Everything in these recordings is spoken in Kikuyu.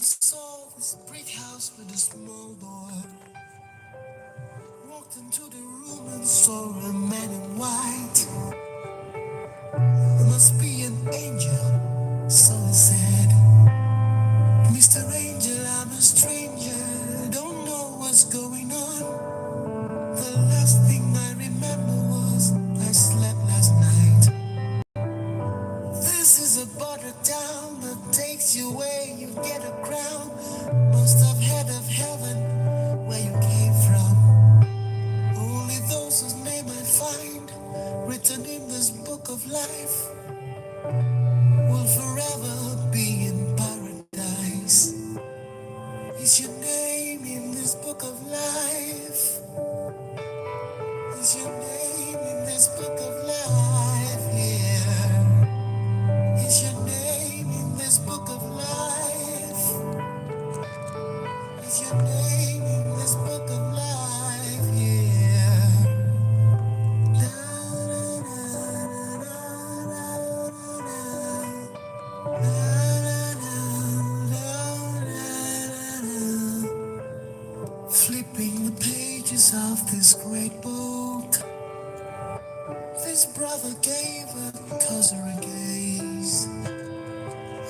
And saw this brick house with a small door. Walked into the room and saw a man in white. It must be an angel, so he said. Mr. Angel, I'm a stranger, don't know what's going on. The last thing I remember was I slept last night. This is a border town that takes you where you get a crown. Must have heard of heaven where you came from. Only those whose name I find written in this book of life will forever be in paradise. Is your name in this book of life? Is your name in this book of life? Yeah. Is your name in this book of life? Is your name in this book of life? Yeah. Da, da, da, da, da, da, da, da, da, da. Flipping the pages of this great book, this brother gave a cursory gaze.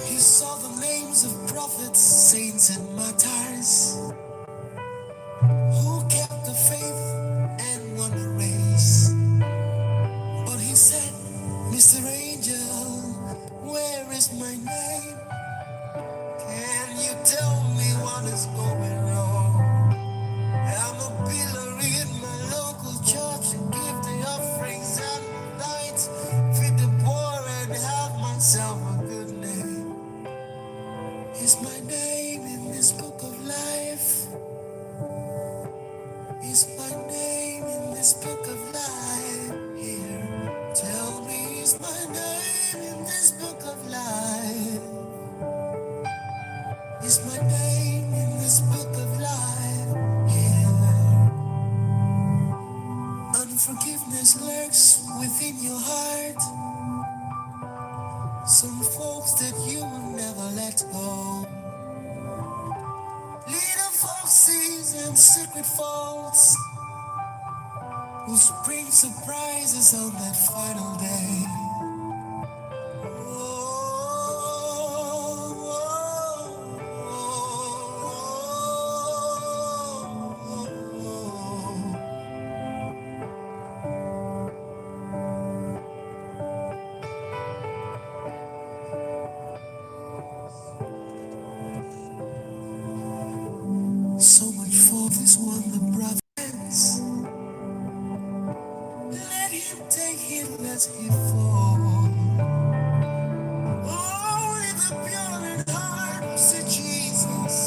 He saw the names of prophets, saints, and martyrs who kept the faith and won the race. But he said, Mr. Angel, where is my name? Can you tell me what is going wrong? I'm a pillar in my local church and give the offerings and the tithes, feed the poor and have myself a good name. Is my name in this book of life? Is my name in this book of life? Here, tell me, is my name in this book of life? Is my name in this book of life? Here. Unforgiveness lurks within your heart. Some folks that you will never let go. Little foxes and secret faults will spring surprises on that final day. Oh, oh, oh, oh. So much for this one, the brothers. Let him take it, let him fall. Only the pure in heart will see Jesus.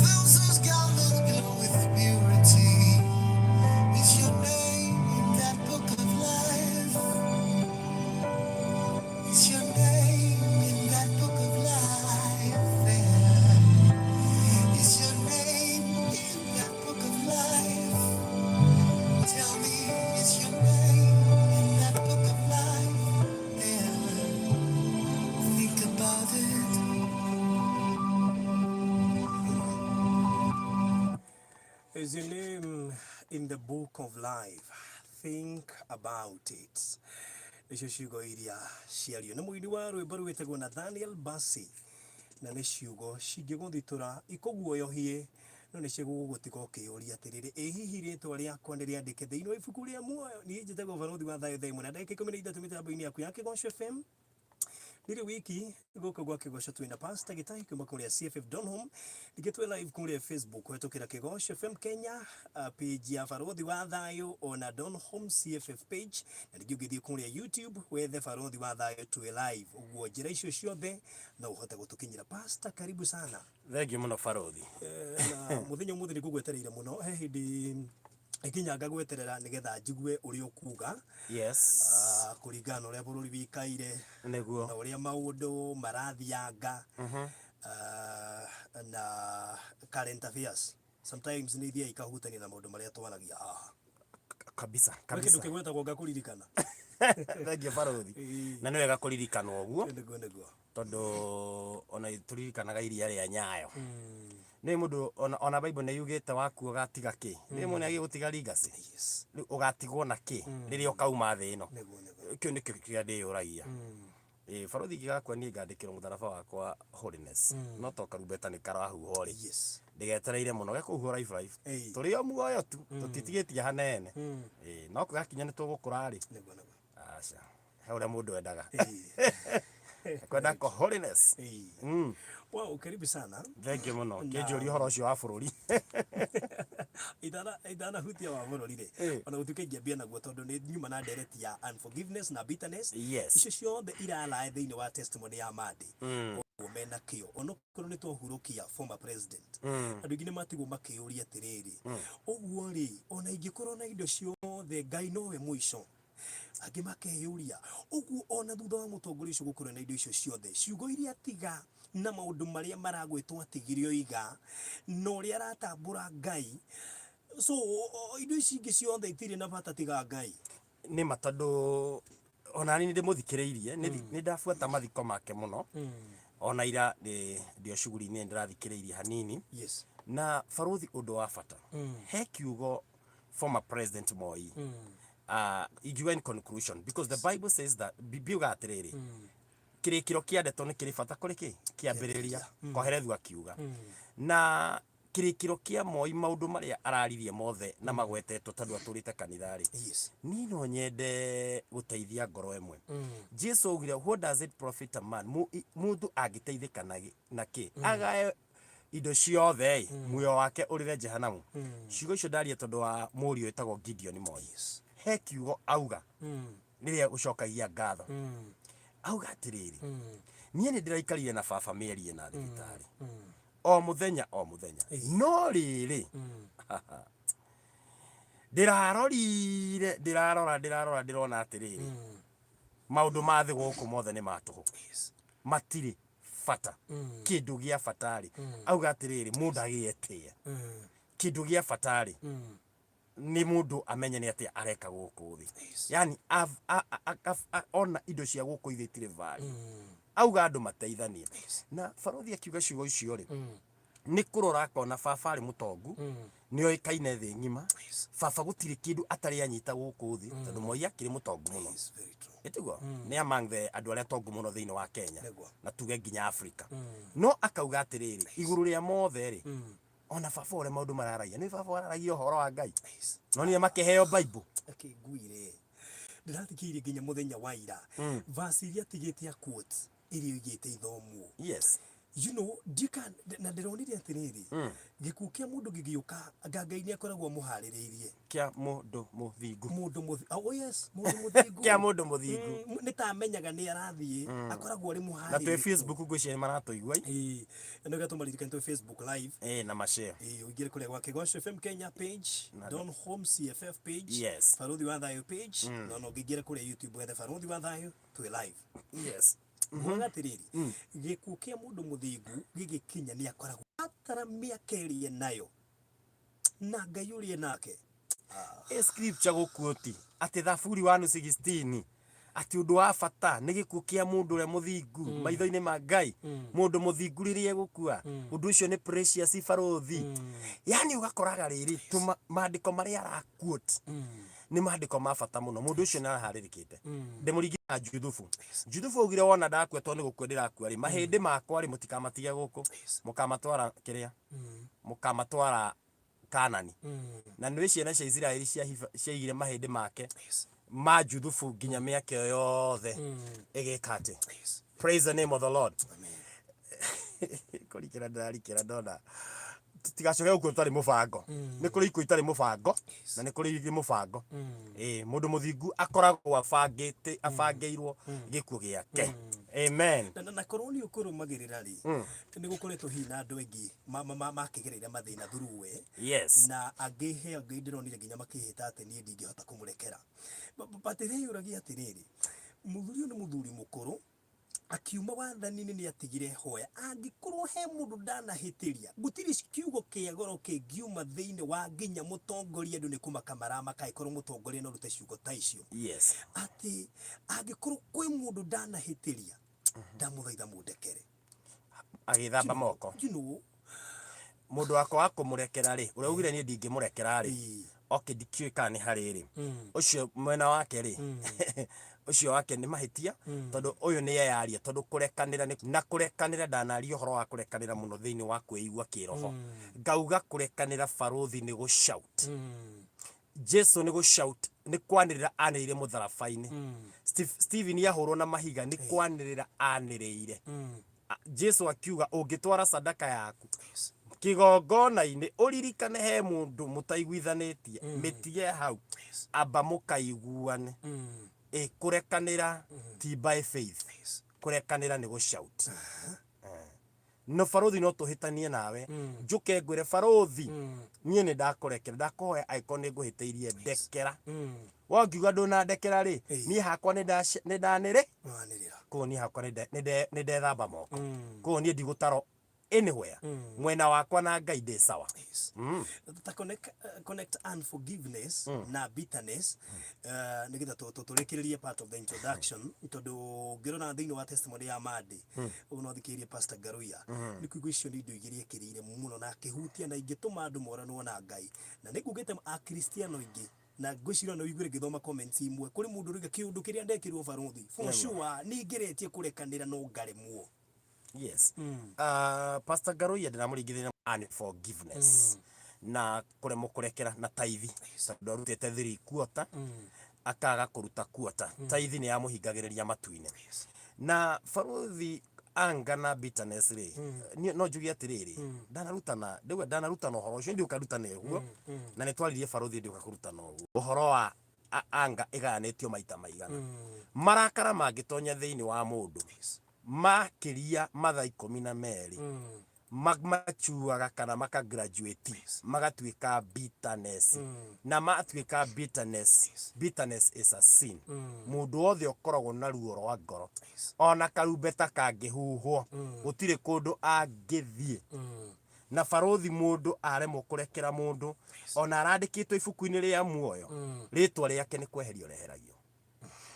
Those whose garments glow with purity. Is your name in that book of life? Is your name in that book of life? There. Is your name in that book of life? Tell me, is your name in that book of life? There. Think about it. Is your name in the book of life? Think about it. Nĩcio ciugo iria ciario nĩ mũini wa rwĩmbo rwĩtagwo Nathaniel Bassey, na nĩ ciugo cingĩgũthitũra ikũguoyohie, no nĩ cigũgũtiga ũkĩyũria atĩrĩrĩ, ĩ hihi rĩtwa rĩakwa nĩ rĩandĩke thĩinĩ wa ibuku rĩa muoyo? Niĩ njĩtagwo Barothi wa Thayũ, 1:13 mĩtambo-inĩ yaku ya Kĩgoco FM. Ndirĩ wiki gũkũ gwa Kĩgoco, twĩna Pastor Gĩtahi kuma kũrĩa CFF Donholm. Ningĩ twĩ live kũrĩa Facebook kũhetũkĩra Kĩgoco FM Kenya, page ya Barothi wa Thayũ ona Donholm CFF page, na ningĩ ũngĩthiĩ kũrĩa YouTube wethe Barothi wa Thayũ, twĩ live. Ũguo njĩra icio ciothe no ũhote gũtũkinyĩra. Pastor, karibu sana. Thengiũ mũno, barothi. Na mũthenya ũmũthĩ nĩ ngũgwetereire mũno, he hĩndĩ ĩkinya ngagweterera nĩgetha njigue ũrĩa ũkuga kũringana na ũrĩa bũrũri wĩikaire na ũrĩa maũndũ marathianga, na current affairs sometimes nĩ ithiaga ikahutania na maũndũ marĩa twaragia haha. Gwĩ kĩndũ kĩgwetagwo ngakũririkana. Thengiũ, barothi. Na nĩ wega kũririkana ũguo. Nĩguo. Tondũ ona tũririkanaga iria rĩa Nyayo. Nĩ mũndũ ona, ona Bible nĩ yugĩte wakua ũgatiga kĩ? Nĩ mũndũ nĩ gũtiga legacy. Rĩu ũgatigwo na kĩ rĩrĩa ũkauma thĩ ĩno? Kĩu nĩkĩo kĩrĩa ndĩyũragia. Ĩĩ barothi ingĩgakua niĩ ngandĩkĩrwo mũtharaba wakwa holiness. No to karumbeta nĩ karahuhwo rĩ. Ndĩgetereire mũno gekũhuhwo life life. Tũrĩ o muoyo tu, tũtitigĩtie hanene. Ĩĩ no gakinya nĩ tũgũkũra rĩ. Aca. He ũrĩa mũndũ endaga. Kwenda ko holiness. Wow, karibu sana. Thank you mũno. Kĩnjũria ũhoro ũcio wa bũrũri. Itana itanahutia wa bũrũri rĩ. Ona gũtuĩka ingĩambia naguo tondũ nĩ nyuma na ndereti ya unforgiveness na bitterness. Icio ciothe irarae thĩinĩ wa testimony ya Mandy. Ũguo mena kĩo. Onokorwo nĩ twahurũkia former president. Andũ aingĩ nĩ matigwo makĩyũria atĩrĩrĩ. Ũguo rĩ, ona ingĩkorwo na indo ciothe Ngai nowe mũico. Angĩ makeyũria, ũguo o na thutha wa mũtongoria ũcio gũkorwo na indo icio ciothe, ciugo iria atiga na maũndũ marĩa maragwetwo atigire oiga, na ũrĩa aratambũra Ngai, so indo ici ingĩ ciothe itirĩ na bata tiga Ngai. Nĩ ma tondũ ona niĩ nĩ ndĩmũthikĩrĩirie, nĩ ndabuata mathiko make mũno, ona ira ndĩ o shughuli-inĩ nĩ ndĩrathikĩrĩirie hanini. Na barothi ũndũ wa bata, he kiugo former President Moi, ingiuga in conclusion, because the Bible says that Bibilia yugaga atĩrĩrĩ, kĩrĩkĩro kĩa ndeto nĩ kĩrĩ bata kũrĩ kĩ kĩambĩrĩria. Koherethu akiuga na kĩrĩkĩro kĩa Moi, maũndũ marĩa araririe mothe na magwetetwo tondũ atũrĩte kanitha rĩ, niĩ no nyende gũteithia ngoro ĩmwe. Jesu augire, "What does it profit a man?" Mũndũ angĩteithĩka na kĩ agae indo ciothe ĩ, muoyo wake ũrĩre jehanamu. Ciugo icio ndaria tondũ wa mũriũ wĩtagwo Gideon Moi. He kiugo auga rĩrĩa ũcokagia ngatho, auga atĩrĩrĩ, "Niĩ nĩ ndĩraikarire na baba mĩeri 4 thibitarĩ, o mũthenya o mũthenya, no rĩrĩ ndĩrarorire, ndĩrarora, ndĩrarora, ndĩrona atĩrĩrĩ, maũndũ ma thĩ gũkũ mothe nĩ ma tũhũ, matirĩ bata. Kĩndũ gĩa bata rĩ," auga atĩrĩrĩ, "mũndũ agĩetĩe kĩndũ gĩa bata rĩ, nĩ mũndũ amenye nĩ atĩa areka gũkũ thĩ." Yani ona indo cia gũkũ ithe itirĩ value. Auga andũ mateithanie na barothi akiuga ciugo icio rĩ, nĩ kũrora akona baba arĩ mũtongu, nĩ oĩkaine thĩ ng'ima. Baba gũtirĩ kĩndũ atarĩ anyita gũkũ thĩ, tondũ Moi akĩrĩ mũtongu mũno. Yes, very true. Ĩtiguo nĩ among the andũ arĩa tongu mũno thĩinĩ wa Kenya na tuge nginya Africa. No akauga atĩrĩrĩ, igũrũ rĩa mothe rĩ, ona baba ũrĩa maũndũ mararagia nĩ baba araragia ũhoro wa Ngai, no nĩ makĩheo Bible. Akĩnguire ndĩrathikĩrĩirie nginya mũthenya wa ira, verse iria atigĩte a quote iria oigĩte ithomwo. Ndika na ndĩronire atĩrĩrĩ, gĩkuũ kĩa mũndũ gĩgĩũka, anga Ngai nĩ akoragwo amũharĩrĩirie. Kĩa mũndũ mũthingu. Mũndũ mũthi oh yes, mũndũ mũthingu. Kĩa mũndũ mũthingu. Nĩ ta amenyaga nĩ arathiĩ, akoragwo arĩ Na twĩ mũharĩrĩku. Facebook ngwĩciria nĩ maratũigua. Ĩĩ, na nĩkĩo tũmaririkane twĩ Facebook live. Ĩĩ, na mashare. Ĩĩ, ũingĩre kũrĩa gwa Kĩgoco FM Kenya page, Don Home CFF page, Baruthi wa Thayũ page, na ona ũngĩingĩra kũrĩa YouTube wethe Baruthi wa Thayũ, twĩ live. Ngugaga atĩrĩrĩ, gĩkuũ kĩa mũndũ mũthingu gĩgĩkinya nĩ akoragwo atara mĩaka ĩrĩa nayo na Ngai ũrĩa nake. Ĩ scripture gũkuoti atĩ Thaburi 116 atĩ ũndũ wa bata nĩ gĩkuũ kĩa mũndũ ũrĩa mũthingu maitho-inĩ ma Ngai. Mũndũ mũthingu rĩrĩa egũkua, ũndũ ũcio nĩ precious barothi. Yani ũgakoraga rĩrĩ maandĩko marĩa araquote nĩ maandĩko ma bata mũno. Mũndũ ũcio nĩ araharĩrĩkĩte. Ndĩmũringithania na Juthubu. Juthubu augire, "Wona ndakua, tondũ nĩ gũkua ndĩrakua rĩ, mahĩndĩ makwa rĩ, mũtikamatige gũkũ, mũkamatwara kĩrĩa, mũkamatwara Kanani." Na nĩ ciana cia Isiraeli ciaigire mahĩndĩ make ma Juthubu nginya mĩaka ĩyo yothe ĩgĩka atĩ. Praise the name of the Lord. Kũrikĩra ndĩrarikĩra ndona tutigacoke gũkua tũtarĩ mũbango. Nĩ kũrĩ ikuũ itarĩ mũbango na nĩ kũrĩ ingĩ mũbango. Ĩĩ, mũndũ mũthingu akoragwo abangĩte, abangĩirwo gĩkuũ gĩake. Amen. Na korwo nĩ ũkũrũmagĩrĩra rĩ, nĩ gũkoretwo hihi na andũ aingĩ makĩgereire mathĩna through we. Na angĩ he angĩ ndĩronire nginya makĩhĩta atĩ niĩ ndingĩhota kũmũrekera. But ndĩreyũragia atĩrĩrĩ, mũthuri ũyũ nĩ mũthuri mũkũrũ, akiuma wathani-inĩ nĩ atigire hoya. Angĩkorwo he mũndũ ndanahĩtĩria, gũtirĩ kiugo kĩa goro kĩngiuma thĩinĩ wa nginya mũtongoria, andũ nĩ kũmaka maramaka angĩkorwo mũtongoria no rute ciugo ta icio. Atĩ angĩkorwo kwĩ mũndũ ndanahĩtĩria, Ndamũthaitha mũndekere. Agĩthamba moko. Mũndũ wakwa wa kũmũrekera rĩ, ũrĩa ugire niĩ ndingĩmũrekera rĩ, okay, ndikĩũĩ kana nĩ harĩ rĩ, ũcio mwena wake rĩ, ũcio wake nĩ mahĩtia, tondũ ũyũ nĩ eyaria, tondũ kũrekanĩra nĩ, na kũrekanĩra ndanaria ũhoro wa kũrekanĩra mũno thĩinĩ wa kwĩigua kĩroho, ngauga kũrekanĩra barũthi nĩ gũ shout. Jesu nĩ gũ shout, nĩ kwanĩrĩra anĩrĩire mũtharaba-inĩ. Stephen ahũrwo na mahiga nĩ kwanĩrĩra anĩrĩire. Jesu akiuga ũngĩtwara sadaka yaku kĩgongona-inĩ ũririkane he mũndũ mũtaiguithanĩtie, mĩtige hau, amba mũkaiguane. Ĩ kũrekanĩra ti by faith, kũrekanĩra nĩ gũ shout. No barũthi no tũhĩtanie nawe, njũke ngwĩre barũthi, niĩ nĩ ndakũrekera, ndakũhoya angĩkorwo nĩ ngũhĩtĩirie ndekera. We ũngiuga ndũnandekera rĩ, niĩ hakwa nĩ ndanĩrĩ, Wanĩrĩra. koguo niĩ hakwa nĩ ndethamba moko, koguo niĩ ndigũtarwo anywhere, mwena wakwa na Ngai ndĩ sawa. Ta connect unforgiveness na bitterness, nigetha tũrĩkĩrĩrie part of the introduction, tondũ ngĩrora thĩinĩ wa testimony ya Mandy, ũguo no thikĩrĩrie Pastor Ngaruiya, nĩ kũigua icio nĩ indo igĩrĩ ekĩrĩire mũno na akĩhutia na ingĩtũma andũ moranwo na Ngai. Na nĩ ngugĩte Akristiano aingĩ, na ngwĩciria no ũigue ngĩthoma comments imwe, kũrĩ mũndũ ũrauga kĩũndũ kĩrĩa ndekĩrwo barũthi, for sure nĩ ngeretie kũrekanĩra no ngaremwo. Yes. Pastor Ngaruiya ndĩramũringithania unforgiveness na kũremwo kũrekera na taithi, tondũ arutĩte 3/4 akaga kũruta quarter, taithi nĩ yamũhingagĩrĩria matu-inĩ. Na barũthi anger na bitterness rĩ, niĩ no njuge atĩrĩrĩ, ndanarutana, ndauga ndanarutana ũhoro ũcio, ndiũka ndutane ũguo, na nĩ twaririe barũthi ndiũka kũrutana ũguo. Ũhoro wa anger ĩgayanĩtio maita maigana. Marakara mangĩtonya thĩinĩ wa mũndũ makĩria mathaa 12, machuaga kana maka graduate magatuĩka bitterness, na matuĩka bitterness, bitterness is a sin. Mũndũ wothe ũkoragwo na ruo rwa ngoro, ona karumbeta kangĩhuhwo, gũtirĩ kũndũ angĩthiĩ. Na barũthi mũndũ aremwo kũrekera mũndũ, ona arandĩkĩtwo ibuku-inĩ rĩa muoyo, rĩtwa rĩake nĩ kweherio reheragio.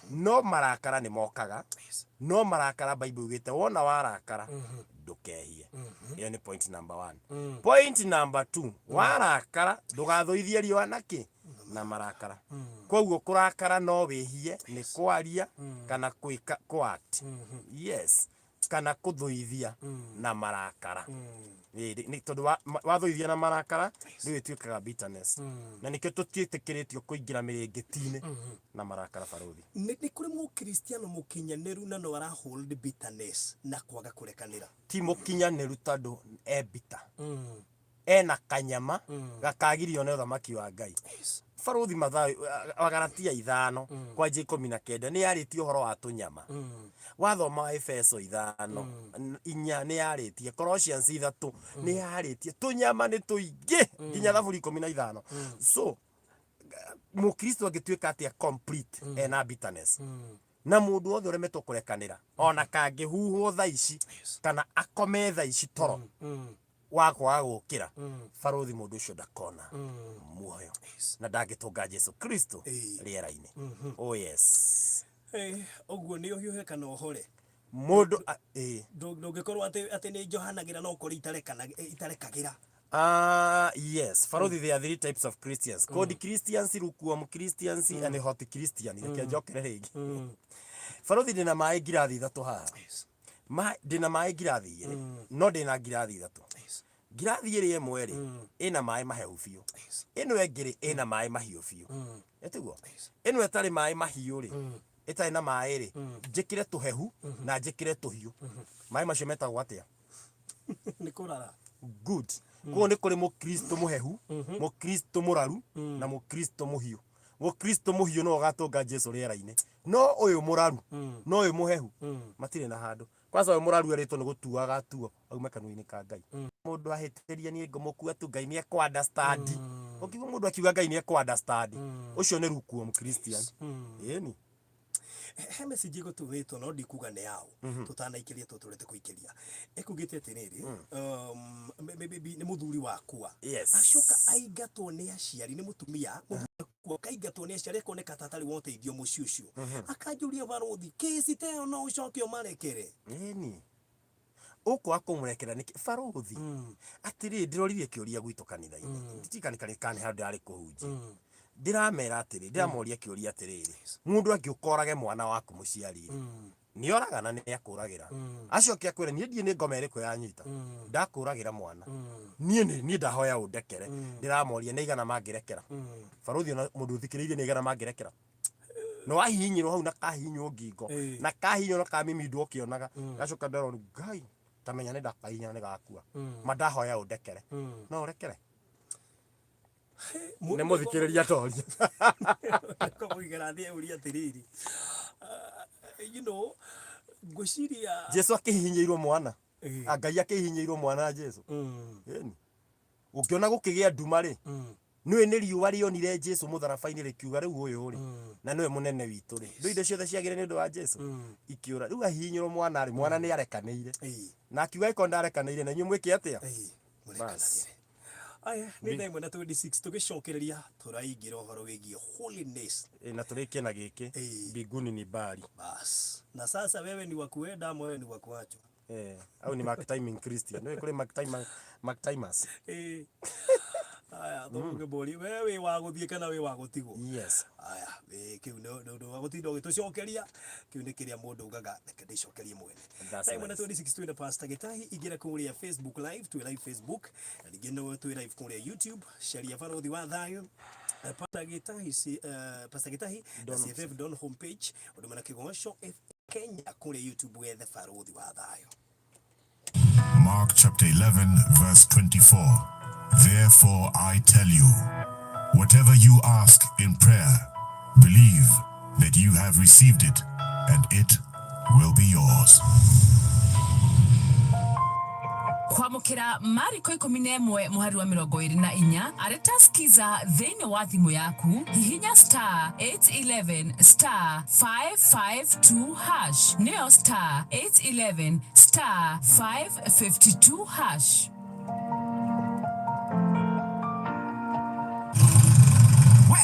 No marakara nĩ mokaga, no marakara Bible yugĩte wona warakara ndũkehie. Ĩyo nĩ point number one. Point number two, warakara ndũgathũithie riũa na kĩ? Na marakara. Koguo kũrakara no wĩhie nĩ kwaria kana gwĩka kũ act. Yes, kana kũthũithia na marakara. Ĩĩ, nĩ tondũ wathũithia na marakara rĩu ĩtuĩkaga bitterness, na nĩkĩo tũtiĩtĩkĩrĩtio kũingĩra mĩrĩngĩti-inĩ na marakara barũthi. Nĩ kũrĩ mũkristiano mũkinyanĩru na no ara hold bitterness na kwaga kũrekanĩra? Ti mũkinyanĩru tondũ e bitter, ena kanyama gakagirio nĩ ũthamaki wa Ngai. Barũthi Mathayo wa Galatia 5 kwanjia 19 nĩ yarĩtie ũhoro wa tũnyama. Wathoma wa Efeso 5 4 nĩ yarĩtie, Colossians 3 nĩ yarĩtie, tũnyama nĩ tũingĩ nginya Thaburi 15. So Mũkristo angĩtuĩka atĩa complete ena bitterness? Na mũndũ wothe ũremetwo kũrekanĩra, ona kangĩhuhwo thaa ici kana akome thaa ici toro wa kwaga gũkĩra, barũthi mũndũ ũcio ndakona muoyo na ndangĩtũnga Jesu Kristo rĩera-inĩ. Oh yes. Ũguo nĩ ũhiũhe kana ũhore. Mũndũ ĩĩ. Ndũngĩkorwo atĩ nĩ njohanagĩra no ũkorwo itarekagĩra. Yes, barũthi, there are three types of Christians. Cold Christians, lukewarm Christians, and hot Christian. Reke njokere rĩngĩ. Barũthi, ndĩna maĩ ngirathi 3 haha. Ndĩna maĩ ngirathi 2, no ndĩna ngirathi 3. Ngirathi ĩrĩa ĩmwe rĩ, ĩna maĩ mahehu biũ. Ĩno ĩngĩ rĩ, ĩna maĩ mahiũ biũ. Ĩtiguo? Ĩno ĩtarĩ maĩ mahiũ rĩ, ĩtarĩ na maĩ rĩ, njĩkĩre tũhehu na njĩkĩre tũhiũ. Maĩ macio metagwo atĩa? Nĩ kũrara. Good. Koguo nĩ kũrĩ mũkristo mũhehu, mũkristo mũraru na mũkristo mũhiũ. Mũkristo mũhiũ no ũgatũnga Jesu rĩera-inĩ, no ũyũ mũraru na ũyũ mũhehu matirĩ na handũ. Kwanza ũyũ mũraru erĩtwo nĩ gũtuo agatuo aume kanua-inĩ ka Ngai. Mũndũ ahĩtĩria niĩ ngũmũkua tu, Ngai nĩ ekũ understand. Ũngĩigua mũndũ akiuga Ngai nĩ ekũ understand, ũcio nĩ lukewarm Christian. Ĩni. He message ĩgũtũmĩtwo no ndikuga nĩ yaũ, tũtanaikĩria tũtũrete kũikĩria, ĩkugĩte atĩrĩrĩ, maybe nĩ mũthuri wakua. Acoka aingatwo nĩ aciari, nĩ mũtumia, mũthuri. Akaingatwo nĩ aciari, akoneka ta atarĩ wa ũteithio mũciĩ ũcio. Akanjũria, barothi, kĩci ta ĩyo no ũcoke ũmarekere? Ĩni, ũkwaga kũmũrekera nĩkĩ barothi? Atĩrĩrĩ, ndĩroririe kĩũria gwitũ kanitha-inĩ, nditirikani kana nĩ handũ ndarĩ kũhunjia. Ndĩramera atĩrĩ, ndĩramoria kĩũria atĩrĩrĩ, mũndũ angĩũka orage mwana waku mũciari rĩ, nĩ oraga na nĩ akũragĩra, acoke akwĩre, "Niĩ ndiĩ nĩ ngoma ĩrĩkũ yanyita, ndakũragĩra mwana, niĩ nĩ niĩ ndahoya ũndekere." Ndĩramoria, nĩ aigana mangĩrekera, barothi? Ona mũndũ ũthikĩrĩirie, nĩ aigana mangĩrekera? Na wahihinyĩrwo hau na kahihinywo ngingo, na kahihinywo na kamimindwo ũkĩonaga, gacoka ndarora, "Ngai, tamenya nĩ ndakahihinya nĩ gakua, ma ndahoya ũndekere." No ũrekere? Nĩ mũthikĩrĩria toria. Kũmũigĩra thĩ ũria atĩrĩrĩ, ngwĩciria Jesu akĩhihinyĩirwo mwana, Ah, Ngai akĩhihinyĩirwo mwana Jesu. Ĩni, ũngĩona gũkĩgĩa nduma rĩ, nĩũĩ nĩ riũa rĩonire Jesu mũtharaba-inĩ rĩkiuga, "Rĩu ũyũ rĩ, na nĩwe mũnene witũ rĩ." Ndũ indo ciothe ciagĩre nĩ ũndũ wa Jesu ikĩũra. Rĩu ahihinyĩrwo mwana rĩ, mwana nĩ arekanĩire, na akiuga, "Angĩkorwo ndarekanĩire na inyuĩ, mwĩke atĩa?" Bas. Aya nĩ thaa 1 na 26, tũgĩcokereria tũraingĩra ũhoro wĩgiĩ holiness. Ĩ, na tũrĩkie na gĩkĩ. Mbinguni ni mbali. Bas, na sasa wewe ni wa kuenda ama wewe ni wa kuachwa? Eh, au ni mark timing Christian. Nĩ kũrĩ mark timer, mark timers. Aya, tũgũkĩmũria, we wĩ wa gũthiĩ kana wĩ wa gũtigwo? Yes. Aya, kĩu nĩ ũndũ wa gũtinda ũgĩtũcokeria, kĩu nĩ kĩrĩa mũndũ ugaga, "Reke ndĩcokerie mwene." That's Thaa 1 na nice. 26, twĩna Pastor Gĩtahi. Ingĩra kũrĩa Facebook live, twĩ live Facebook, na ningĩ no twĩ live kũrĩa YouTube. Caria Barothi wa Thayũ, Pastor Gĩtahi, Pastor Gĩtahi na Don. CFF Don homepage, ũndũ na Kĩgoco F Kenya kũrĩa YouTube, wethe Barothi wa Thayũ. Mark chapter 11, verse 24. Therefore I tell you, whatever you ask in prayer, believe that you have received it, and it will be yours. Kwamũkĩra Mariko 11 mũhari wa 24 arĩ ta skiza thĩinĩ wa thimũ yaku, hihinya *811*552#, nĩyo *811*552#. We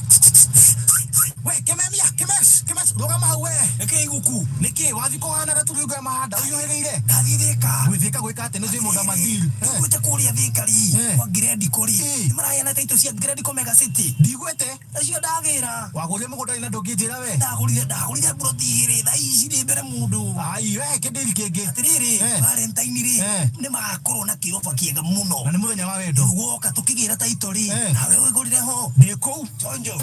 we, kememia, kemes kemes, rũgama hau we. Nĩkĩ iguku? Nĩkĩ wathi kũhana gatũrĩ ya mahanda ũhiũhĩrĩire? Ndathiĩ Thĩka. Gwĩthĩka gwĩka atĩ nĩ twĩ mũndũ mathiri? Ndigwĩte kũrĩa Thĩka rĩ, kwa Gredico rĩ, nĩ maraheana taito cia Gredico Mega City. Ndigwĩte. Nacio ndagĩra. Wagũrire mũgũnda na ndũngĩnjĩra we? Ndagũrire mburoti 2, thaa ici ndĩ mbere mũndũ. Ai we, kĩndĩri kĩngĩ. Atĩrĩrĩ, Valentine rĩ, nĩ magakorwo na kĩoba kĩega mũno. Na nĩ mũthenya wa wendo. Woka tũkĩgĩra taito rĩ, nawe wĩgũrĩre ho. Ndĩ kũu. Chonjo.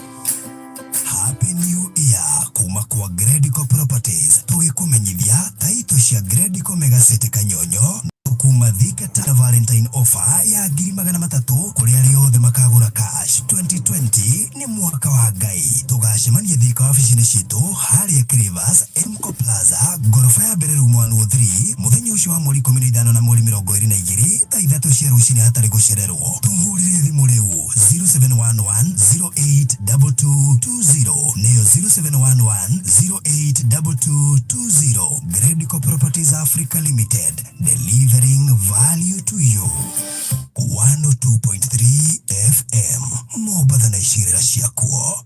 Happy New Year kuma kwa Gredico Properties, tũgĩkũmenyithia taito cia Gredico Mega City Kanyonyo kuma Thika ta Valentine offer ya 300,000 kũrĩ arĩa othe makagũra cash. 2020 nĩ mwaka wa Ngai. Tũgacemania Thika wabici-inĩ citũ harĩa Crevas Emco Plaza, ngoroba ya mbere, room 103, mũthenya ũcio wa mweri 15 na mweri 22, thaa 3 cia rũcinĩ, hatarĩ gũcererwo. Tũhũrĩre thimũ rĩu 0711 082220, nĩyo 0711 082220. Gredico Properties Africa Limited, delivering value to you. 102.3 FM, Mombatha na icigĩrĩra ciakuo.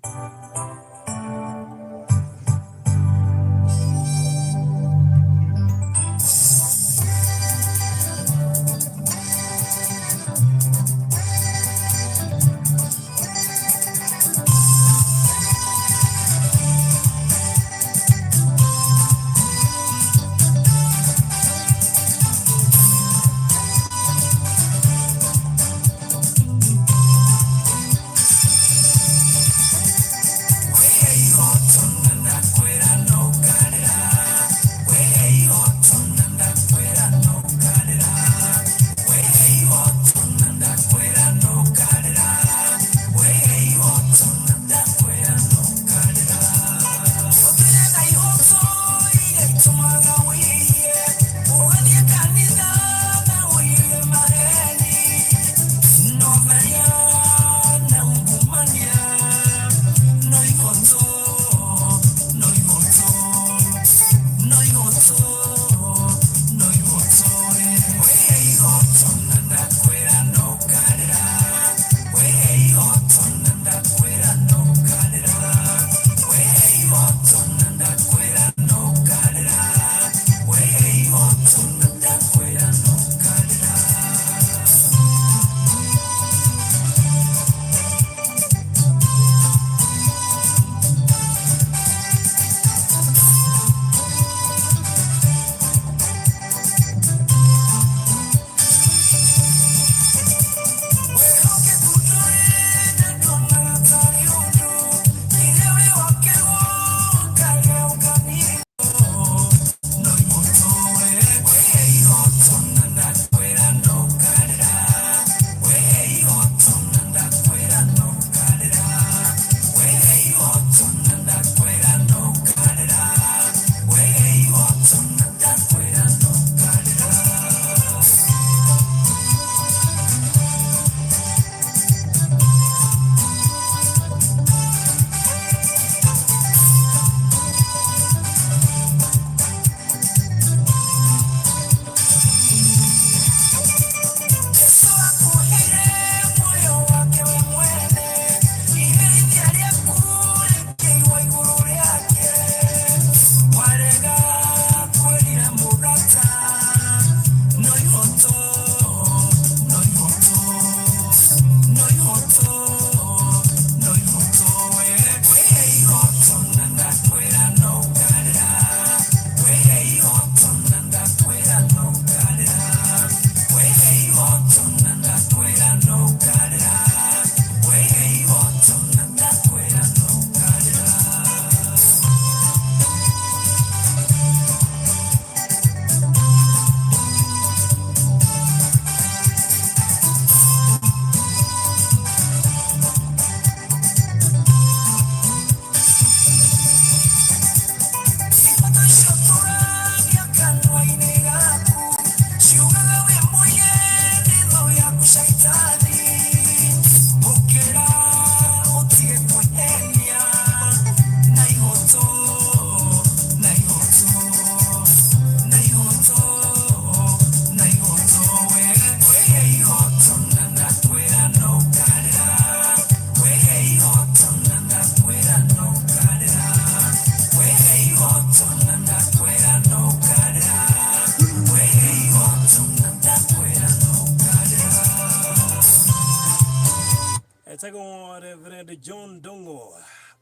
Etagwo Reverend John Ndung'u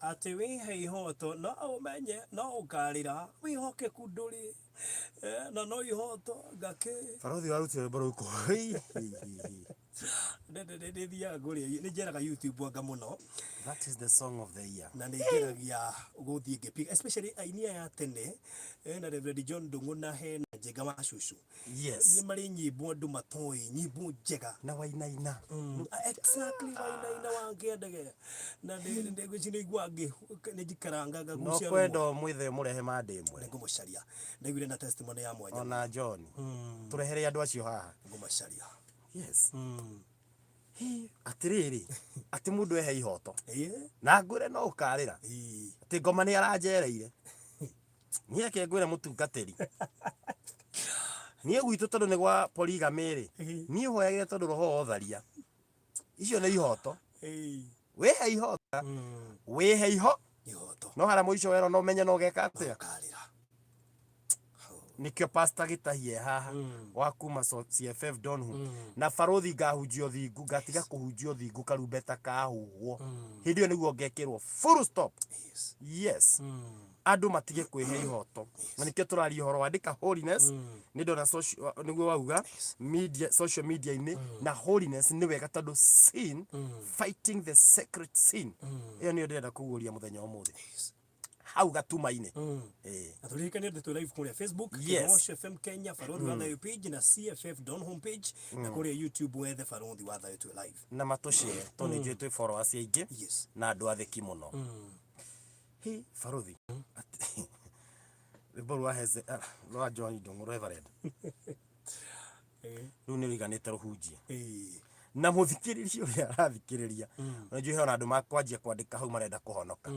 atĩ wĩhe ihoto no ũmenye no ũkarĩra wĩhokeku ndũrĩ eh, na no ihoto ngakĩ. Barothi warutire rwĩmbo rũu kũ? Hei, hei, hei, hei. Nĩ thiaga kũrĩa nĩ njeraga YouTube anga mũno. That is the song of the year. Na nĩ ngeragia gũthiĩ ngĩpiga especially aini aya a tene hena Reverend John Ndung'u na hena Njenga wa Cucu. Yes. Nĩ marĩ nyĩmbo andũ matoĩ, nyĩmbo njega. Na Wainaina. Exactly, Wainaina wa Kĩandege. Na ngwĩciria nĩ iguaga nĩ njikaraga No ngagucia kwenda rũmwe. ũmwĩthe ũmũrehe Monday ĩmwe. Nĩ ngũmũcaria. Ndaiguire na testimony ya mwanya. Ona John. Tũrehere andũ acio haha. Ngũmacaria. Yes. Hĩ, atĩrĩrĩ, atĩ mũndũ ehe ihoto. Ĩĩ. Na ngwĩre no ũkarĩra. Ĩĩ. Atĩ ngoma nĩ aranjereire. Niĩ reke ngwĩre mũtungatĩri. Niĩ gwitũ tondũ nĩ gwa polygamy rĩ, niĩ hoyagĩra tondũ roho wa ũtharia. Icio nĩ ihoto. Wĩhe ihoto. Wĩhe iho. Ihoto. No harĩa mũico werwo no ũmenye no ũgeka atĩa. Ũkarĩra. Nĩkĩo Pastor Gĩtahi e haha wa kuma CFF Donholm na barothi ngahunjia ũthingu ngatiga kũhunjia ũthingu karumbeta kahuhwo hĩndĩ ĩyo nĩguo ngekĩrwo full stop. Yes. Yes. Andũ matige kwĩhe ihoto na nĩkĩo tũraria ũhoro wa andĩka holiness nĩ ndona social nĩguo wauga media social media-inĩ na holiness nĩ wega tondũ sin fighting the sacred sin ĩyo nĩyo ndĩrenda kũguũria mũthenya wa ũmũthĩ hau gatuma-inĩ. Ĩĩ. Na tũririkane atĩ twĩ live kũrĩa Facebook, Yes. Kĩgoco FM Kenya, Barothi wa Thayũ page na CFF Don homepage na kũrĩa YouTube wethe Barothi wa Thayũ twĩ live. Na matũshare tondũ nĩ njũĩ twĩ followers aingĩ Yes. na andũ athĩki mũno. Hĩ, barothi. Atĩ- Rwĩmbo rwa Heze, ah, rwa John Ndung'u Reverend. Rĩu nĩ rũiganĩte rũhunjie. Ĩĩ. Na mũthikĩrĩria ũrĩa arathikĩrĩria, mm. njũĩ hena andũ makwanjia kwandĩka hau marenda kũhonoka.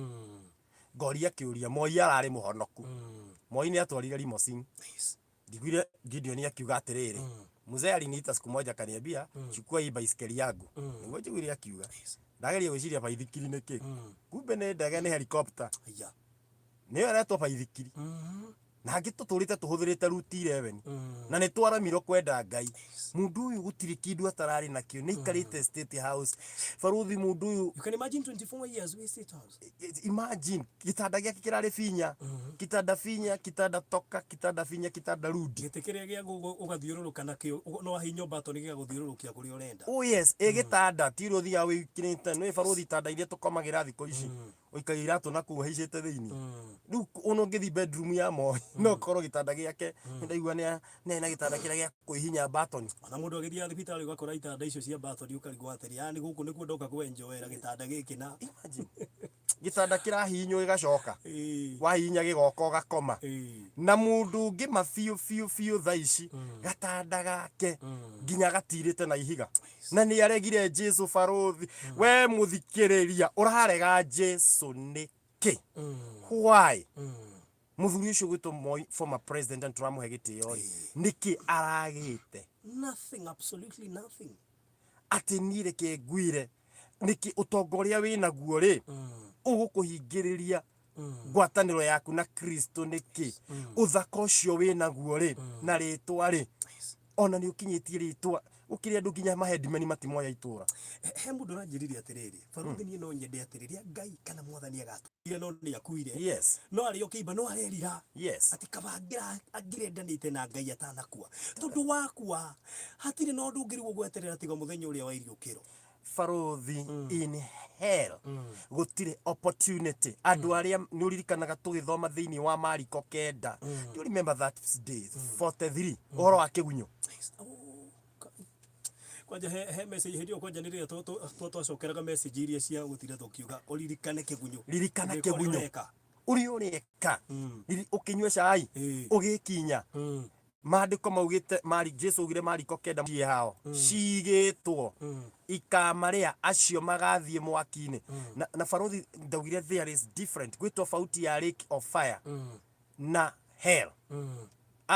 Ngoria kĩũria, Moi ararĩ mũhonoku. Moi nĩ atwarire limousine. Yes. Njiguire Gideon akiuga atĩrĩrĩ, mzee aliniita siku moja akaniambia, chukua hii baiskeli yangu. Nĩguo njiguire akiuga. Ndageria gwĩciria baithikiri nĩ kĩ. Kumbe nĩ ndege nĩ helicopter. Aya. Nĩyo ĩretwo baithikiri. Na angĩ tũtũrĩte tũhũthĩrĩte route 11. Na nĩ twaremirwo kwenda Ngai. Mũndũ ũyũ gũtirĩ kĩndũ atararĩ nakĩo. Nĩ aikarĩte State House. Barũthi mũndũ ũyũ You can imagine 24 years with State House. Imagine gĩtanda gĩake kĩrarĩ binya. Kitanda binya, kitanda toka, kitanda binya, kitanda rudi. Gĩtĩ kĩrĩa gĩa ũgathiũrũrũka nakĩo no wahihinya button gĩgagũthiũrũrũkia kũrĩa ũrenda. Oh yes, ĩ gĩtanda ti ũrĩa ũthiaga wĩkĩrĩte nĩ barũthi itanda iria tũkomagĩra thikũ ici. Ũikagia iratũ na kũu ũhaicĩte thĩinĩ. Rĩu ona ũngĩthiĩ bedroom ya Moi no ũkorwo gĩtanda gĩake nĩndaigua nĩ nĩ na gĩtanda kĩrĩa gĩa kwĩhinya button. Ona mũndũ agĩthiaga thibitarĩ ũgakora itanda icio cia button ũkarigwo atĩrĩ, yani gũkũ nĩkuo ndoka kwenjoera gĩtanda gĩkĩ na Imagine. Gĩtanda kĩrahihinywo gĩgacoka. Ĩĩ. Wahihinya gĩgoka ũgakoma. Ĩĩ. Na mũndũ ũngĩ ma biũ biũ biũ thaa ici gatanda gake nginya gatirĩte na ihiga. Na nĩ aregire Jesu barũthi. We mũthikĩrĩria ũrarega Jesu nĩkĩ? Why? Mũthuri ũcio ũgwĩtwo Moi former president na tũramũhe gĩtĩo rĩ, nĩkĩ aragĩte? Nothing, absolutely nothing. Atĩ niĩ reke ngwĩre nĩkĩ ũtonga ũrĩa wĩnaguo rĩ ũgũkũhingĩrĩria ngwatanĩro yaku na Kristo nĩkĩ? Ũthaka ũcio wĩnaguo rĩ na rĩtwa rĩ ona nĩ ũkinyĩtie rĩtwa gũkĩrĩ andũ nginya mahedimeni matimoya itũra. He mũndũ ũranjĩrire atĩrĩrĩ, barũthi niĩ no nyende atĩ rĩrĩa Ngai kana mwathani agatuire no nĩ akuire. No arĩ o kĩimba no arerira. Atĩ kaba angĩrendanĩte na Ngai atanakua. Tondũ wakua hatirĩ na ũndũ ũngĩ rĩu ũgweterera tiga mũthenya ũrĩa wa iriũkĩro. Barũthi in hell gũtirĩ opportunity. Andũ arĩa nĩ ũririkanaga tũgĩthoma thĩinĩ wa Mariko kenda. Do you remember that day? 43 ũhoro wa kĩgunyũ. Kwanja he, he message hĩndĩ ĩyo kwanja nĩ rĩrĩa twacokeraga message iria cia gũtinda tũkiuga ũririkane kĩgunyũ. Ririkana Ũgĩka ũrĩa kĩgunyũ. ũreka. Ũrĩa ũreka. Ũkĩnyua cai, ũgĩkinya. Maandĩko maugĩte mari Jesu augire Mariko kenda ciĩ hao cigĩtwo ikamarĩa acio magathiĩ mwaki-inĩ na barothi ndaugire there is different gwĩ tofauti ya lake of fire na hell.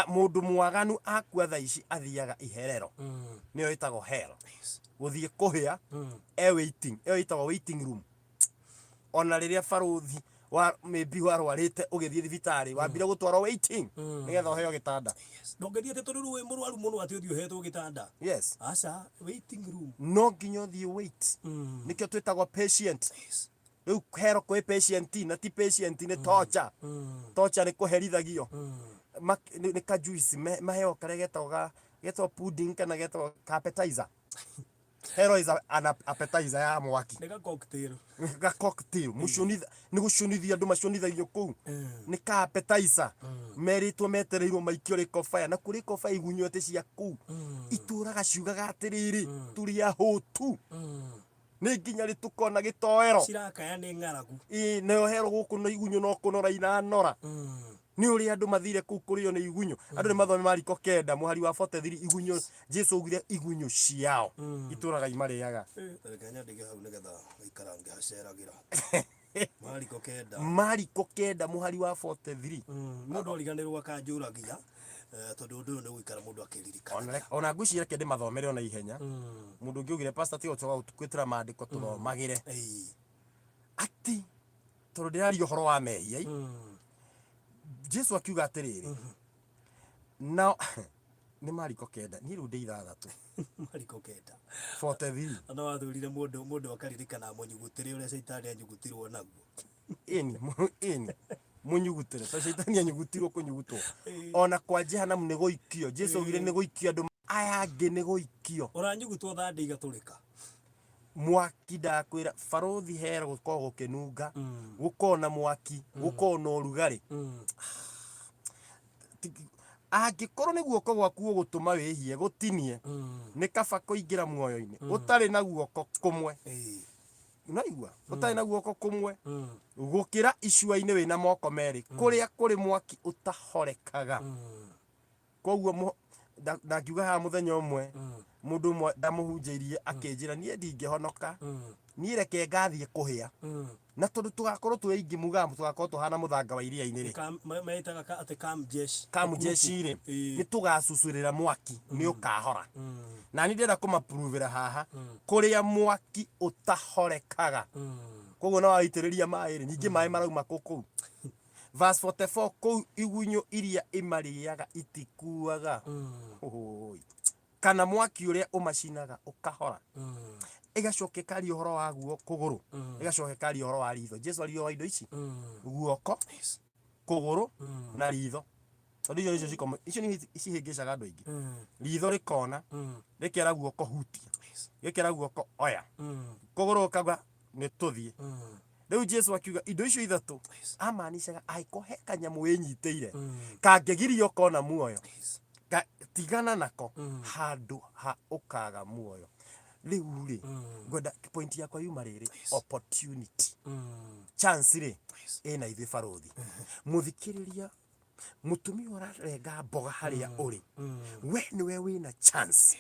Mũndũ mwaganu akua thaa ici athiaga iherero nĩyo ĩtagwo hell gũthiĩ kũhĩa e waiting ĩyo ĩtagwo waiting room. Ona rĩrĩa barũthi Wa maybe warwarĩte ũgĩthiĩ thibitarĩ, wambire gũtwarwo waiting nĩgetha ũheo gĩtanda. Ndũngĩthiĩ atĩ tondũ rĩu wĩ mũrwaru mũno atĩ ũthiĩ ũhetwo gĩtanda. Yes. Aca, waiting room. No nginya ũthiĩ wait. Nĩkĩo twĩtagwo patient. Rĩu hero kwĩ patient na ti patient nĩ torture. Torture nĩ kũherithagio. Nĩ ka juice maheo karĩa getagwo ga getagwo pudding kana getagwo ka appetizer. Hero is an appetizer ya mwaki. Nĩ ga cocktail. Ga cocktail. Mũcũnitha nĩ gũcũnithia andũ macũnithagio kũu. Nĩ ka appetizer. Merĩtwo metereirwo maikio lake of fire. Na kũ lake of fire igunyũ atĩ cia kũu itũraga ciugaga atĩrĩrĩ, tũrĩ ahũtu. Nĩ nginya rĩ tũkona gĩtoero? Cirakaya nĩ ng'aragu. Ĩĩ, nayo hero gũkũ no igunyũ no kũnora iranora. Nĩ ũrĩa andũ mathire kũu kũrĩo nĩ igunyũ. Andũ nĩ mathome Mariko kenda mũhari wa 43 igunyũ, Jesu augire igunyũ ciao itũraga imarĩaga. Reke nyandĩke hau nĩgetha ngaikara ngĩhaceragĩra. Mariko kenda. Mariko kenda mũhari wa 43. Mũndũ ariganĩrwo akanjũragia tondũ ũndũ ũyũ nĩ gũikara mũndũ akĩririkana. Ona ngwĩciria reke ndĩmathomere ona ihenya. Mũndũ ũngĩ augire pastor tiga gũcoka gũtwĩtĩra maandĩko tũthomagĩre. Atĩ tondũ ndĩraria ũhoro wa mehia Jesu akiuga atĩrĩrĩ, nao nĩ Mariko kenda, niĩ rĩu ndĩ ithathatũ. Mariko kenda. 43. Ona wathurire mũndũ mũndũ akaririkana mũnyugutĩre ũrĩa caitani anyugutirwo naguo. Ĩni, ĩni mũnyugutĩre to caitani anyugutirwo kũnyugutwo. Ona kwa jehanamu nĩ gũikio. Jesu augire nĩ gũikio andũ aya angĩ nĩ gũikio. Ũranyugutwo thandĩ igatũrĩka. Mwaki ndakwĩra barũthi hera gũkoragwo gũkĩnunga, gũkoragwo na mwaki, gũkoragwo na ũrugarĩ. Angĩkorwo nĩ guoko gwaku gũgũtũma wĩhie gũtinie, nĩ kaba kũingĩra muoyo-inĩ ũtarĩ na guoko kũmwe. Ũraigua? Ũtarĩ na guoko kũmwe gũkĩra icua-inĩ wĩna moko merĩ kũrĩa kũrĩ mwaki ũtahorekaga. Koguo ndangiuga haha mũthenya ũmwe mũndũ ũmwe ndamũhunjĩirie akĩnjĩra niĩ ndingĩhonoka, niĩ reke ngathiĩ kũhĩa. Na tondũ tũgakorwo twĩ aingĩ mugaga tũgakorwo tũhana mũthanga wa iria-inĩ rĩ. Metaga atĩ kamjeshi. Kamjeshi rĩ, nĩ tũgacucurĩra mwaki nĩ ũkahora. Na niĩ ndĩrenda kũmapuruvĩra haha kũrĩa mwaki ũtahorekaga. Koguo na waitĩrĩria maĩ rĩ, ningĩ maĩ marauma kũ kũu? Verse 44 kũu igunyũ iria imarĩaga itikuaga. Ũhũi. Kana mwaki ũrĩa ũmacinaga ũkahora. Ĩgacoka ĩkaria ũhoro wa guo kũgũrũ, ĩgacoka ĩkaria ũhoro wa ritho. Jesu aria wa indo ici, guoko, kũgũrũ na ritho. Tondũ icio nĩcio cikoma, icio nĩ cihĩngĩcaga andũ aingĩ. Ritho rĩkona, rĩkera guoko hutia, gĩkera guoko oya, kũgũrũ gũkauga nĩ tũthiĩ. Rĩu Jesu akiuga indo icio ithatũ amanicaga angĩkorwo he kanyamũ wĩnyitĩire kangĩgiria ũkona muoyo, tigana nako handũ ha ũkaga muoyo. Rĩu rĩ, ngwenda point yakwa yuma rĩrĩ, opportunity, chance rĩ ĩna ithuĩ barũthi. Mũthikĩrĩria, mũtumia ũrarenga mboga harĩa ũrĩ, we nĩwe wĩna chance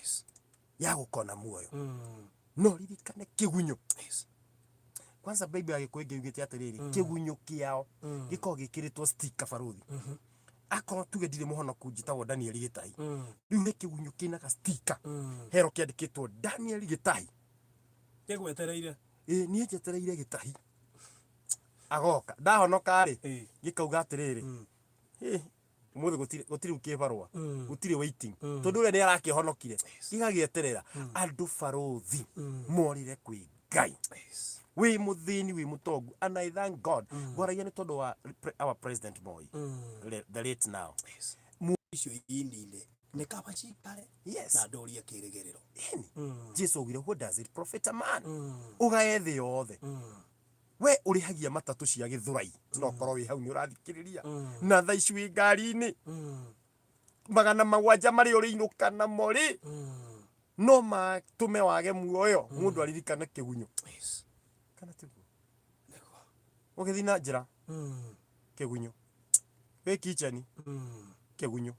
ya gũkona muoyo. No ririkane kĩgunyũ. Kwanza Bible ya Gĩkũyũ ĩngĩ yugĩte atĩrĩrĩ, kĩgunyũ kĩao gĩkoragwo gĩkĩrĩtwo sticker barũthi. Akorwo tuge ndirĩ mũhonoku njĩtagwo Daniel Gĩtahi. Rĩu he kĩgunyũ kĩna ga sticker hero kĩandĩkĩtwo Daniel Gĩtahi. Gĩgwetereire. Ĩĩ niĩ njetereire Gĩtahi agoka. Ndahonoka rĩ, gĩkauga atĩrĩrĩ, ĩ ũmũthĩ gũtirĩ gũtirĩ kĩbarũa, gũtirĩ waiting, tondũ ũrĩa nĩ arakĩhonokire gĩgagĩeterera andũ barũthi morĩre kwĩ Ngai. Wĩ mũthĩni wĩ mũtongu, and I thank God ngwaragia nĩ tondũ wa our president Moi, the late now. Icio inine nĩ kaba cikare na ndũrie kĩrĩgĩrĩro. Ĩni Jesu augire what does it profit a man ũgae thĩ yothe we ũrĩhagia matatũ cia Gĩthũrai, no ũkorwo wĩ hau nĩ ũrathikĩrĩria na thaa ici wĩ ngari-inĩ 700 marĩa ũrĩinũka namo rĩ, no matũme wage muoyo. Mũndũ aririkane kĩgunyũ kana tiguo? Ũgĩthiĩ na njĩra kĩgunyũ, wĩ kitchen kĩgunyũ,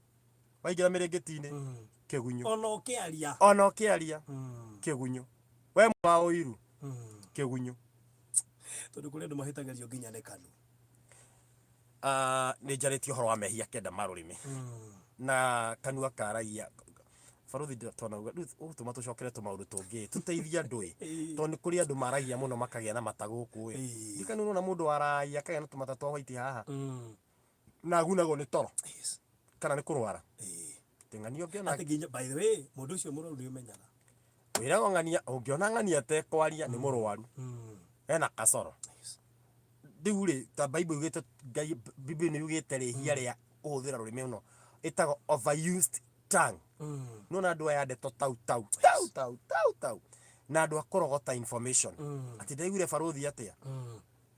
waingĩra mĩrĩngĩti-inĩ kĩgunyũ, ona ũkĩaria, ona ũkĩaria kĩgunyũ, we wa ũiru kĩgunyũ. Tondũ kũrĩ andũ mahĩtagĩrio nginya nĩ kanua. Ah, nĩ njarĩtie ũhoro wa mehia kenda ma rũrĩmĩ na kanua karagia. Baruthi twanauga rĩu ũgũtũma tũcokere tũmaũndũ tũngĩ tũteithie andũ ĩ, tondũ nĩ kũrĩ andũ maragia mũno makagĩa na mata gũkũ ĩ. Ndiũĩ kana nĩ ũrona mũndũ waragia akagĩa na tũmata twa white haha na agunagwo nĩ toro kana nĩ kũrwara. Ng'ania ũngĩona Atĩ nginya by the way mũndũ ũcio mũrwaru nĩ ũmenyaga. Wĩragwo ng'ania ũngĩona ng'ania atekwaria nĩ mũrwaru ena kasoro. Rĩu rĩ ta Bible yugĩte Ngai Bible nĩ yugĩte rĩhia rĩa kũhũthĩra rũrĩmĩ mũno ĩtagwo overused tongue. Nĩwona andũ aya a ndeto tau tau tau tau tau tau na andũ a kũrogota information atĩ ndĩraiguire barũthi atĩa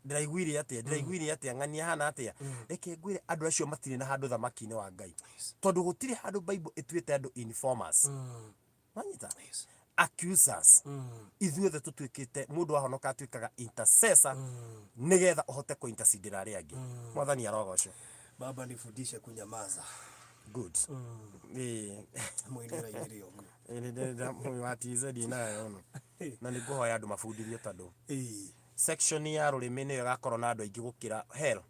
ndĩraiguire atĩa ndĩraiguire atĩa ng'ania ahana atĩa reke ngwĩre andũ acio matirĩ na handũ thamaki-inĩ wa Ngai tondũ gũtirĩ handũ Bible ĩtuĩte andũ informers wanyita accusers ithuothe tũtuĩkĩte mũndũ ahonoka atuĩkaga intercessor nĩgetha ũhote kũ intercedera arĩa angĩ mwathani arogocwo. Baba nifundishe kunyamaza. Good. Ĩĩ. Mũini ũrainire ũguo. Ĩĩ nĩ ndĩ wa TZ nayo no. Na nĩ ngũhoya andũ mabundithio tondũ section ya rũrĩmĩ nĩyo ĩgakorwo na andũ aingĩ gũkĩra hell.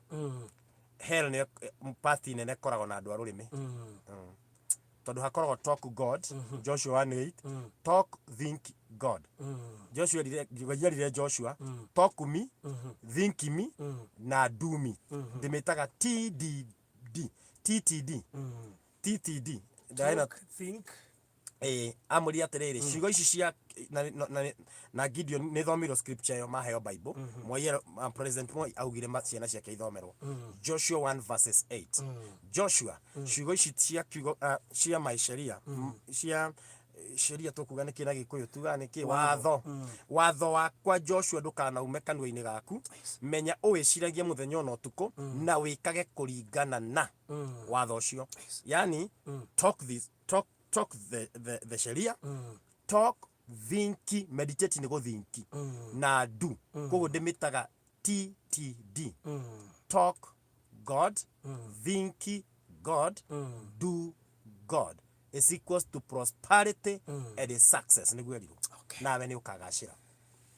Hell nĩyo part nene ĩkoragwo na andũ a rũrĩmĩ. Tondũ hakoragwo talk God, Joshua 1:8, talk think God. Joshua erire, Ngai erire Joshua, talk me, think me, na do me. Ndĩmĩtaga TDD, TTD, TTD. Ndaena Talk, think, ĩĩ amũria atĩrĩrĩ ciugo ici cia na, na, na, na Gideon nĩ thomirwo scripture ĩyo maheo Bible Moi President Moi augire ciana ciake ithomerwo Joshua 1 verses 8 Joshua ciugo ici cia kiugo cia my sheria cia sheria tũkuga nĩkĩ na Gĩkũyũ tugaga nĩkĩ watho watho wakwa Joshua ndũkanaume kanua-inĩ gaku menya ũwĩciragie mũthenya ona ũtukũ na wĩkage kũringana na watho ũcio yani talk this talk talk the sheria talk think meditate nĩ gũthinki na do koguo ndĩmĩtaga TTD talk God think God do God is equals to prosperity and success nĩguo erirwo nawe nĩ ũkagacĩra.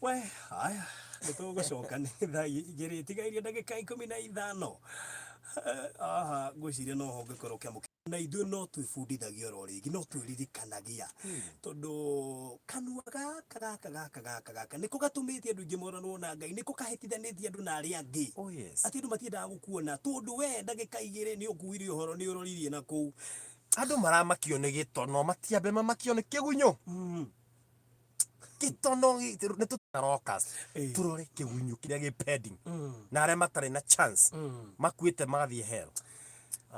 We haya nĩ tũgũcoka nĩ thaa igĩrĩ tigairie ndagĩka 15. Haha ngwĩciria no ho ũngĩkorwo ũkĩamũkĩra na ithuĩ no twĩbundithagia oro rĩngĩ no twĩririkanagia tondũ kanua gaka gaka gaka gaka gaka nĩko gatũmĩte andũ aingĩ moranwo na Ngai, nĩko kahĩtithanĩtie andũ na arĩa angĩ. Oh yes. Atĩ andũ matiendaga gũkuona tondũ we ndagĩka igĩrĩ nĩ ũkuire ũhoro nĩ ũroririe na kũu. Andũ maramakio nĩ gĩtono matiambe mamakio nĩ kĩgunyũ. Gĩtono nĩ tũtarokas tũrore kĩgunyũ kĩrĩa gĩ pending na arĩa matarĩ na chance makuĩte magathiĩ hell.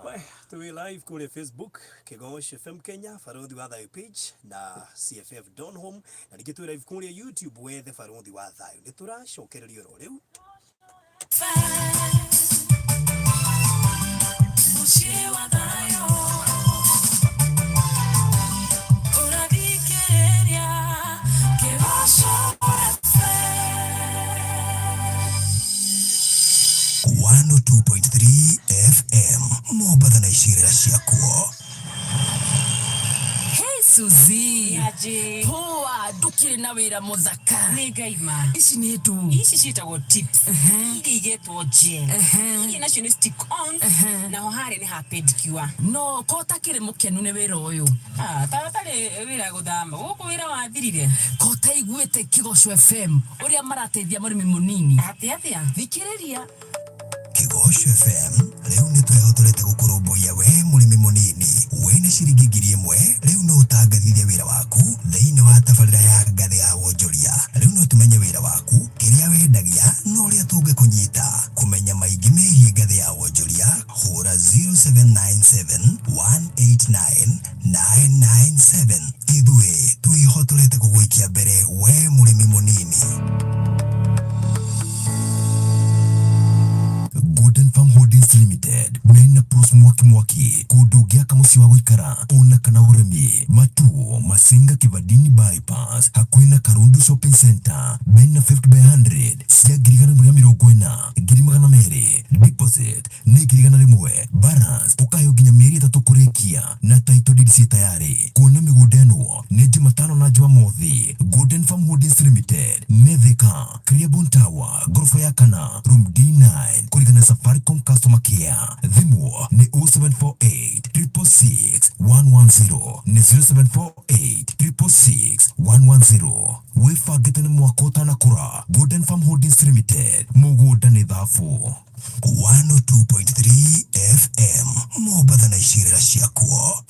We, twĩ live kũrĩa Facebook Kĩgoco FM Kenya Barothi wa Thayũ page na CFF Donholm na ningĩ twĩ live kũrĩa YouTube wethe Barothi wa Thayũ. Nĩ tũracokereria oro rĩu. Mũciĩ wa thayũ ũrathikĩrĩria Kĩgoco FM. 102.3 FM Mombatha na icigĩrĩra ciakuo. Hey Suzy. Niaje. Poa, ndũkĩrĩ na wĩra mũthaka. Nĩ ngaima. Ici nĩ ndũ. Ici ciĩtagwo tips. Iria igetwo gel. Iria nacio nĩ stick on. Naho harĩa nĩ ha pedicure. No ko ũtakĩrĩ mũkenu nĩ wĩra ũyũ? Ah, ta ũtarĩ wĩra gũthama. Gũkũ wĩra wathirire. Ko ũtaiguĩte Kĩgoco FM ũrĩa marateithia mũrĩmi mũnini? Atĩ atĩa? Thikĩrĩria. Kĩgoco FM rĩu nĩ twĩhotorete gũkũrũmbũiya we mũrĩmi mũnini wĩna ciringi 1000 rĩu no ũtangathithie wĩra waku thĩinĩ wa tabarĩra ya ngathĩ ya wonjoria. Rĩu no tũmenye wĩra waku, kĩrĩa wendagia na ũrĩa tũngĩkũnyita. Kũmenya maingĩ megiĩ ngathĩ ya wonjoria hũra 0797 189 997. Ithuĩ twĩhotorete gũgũikia mbere we mũrĩmi mũnini. Golden Farm Holdings Limited mena pros mwaki mwaki kũndũ ũngĩaka mũciĩ wa gũikara ona kana ũrĩmi Matuo Masinga Kivandini bypass hakuhĩ na Karundu Shopping Center mena 50 by 100 cia 140,000 200,000 deposit nĩ 100,000 balance ũkaheo nginya mĩeri 3 kũrĩkia na title deed ciĩ tayarĩ kuona mĩgũnda ĩno nĩ Jumatano na Jumamothi. Golden Farm Holdings Limited nĩ Thika Clearbone Tower ngoroba ya kana room D9 kũringana na Safaricom customer care thimũ nĩ 07 0748 666 110 nĩ 0748 666 110 wĩbangĩte nĩ mwaka ũtanakũra Golden Farm Holdings Limited mũgũnda nĩ thabu 102.3 FM Mombatha na icigĩrĩra ciakuo.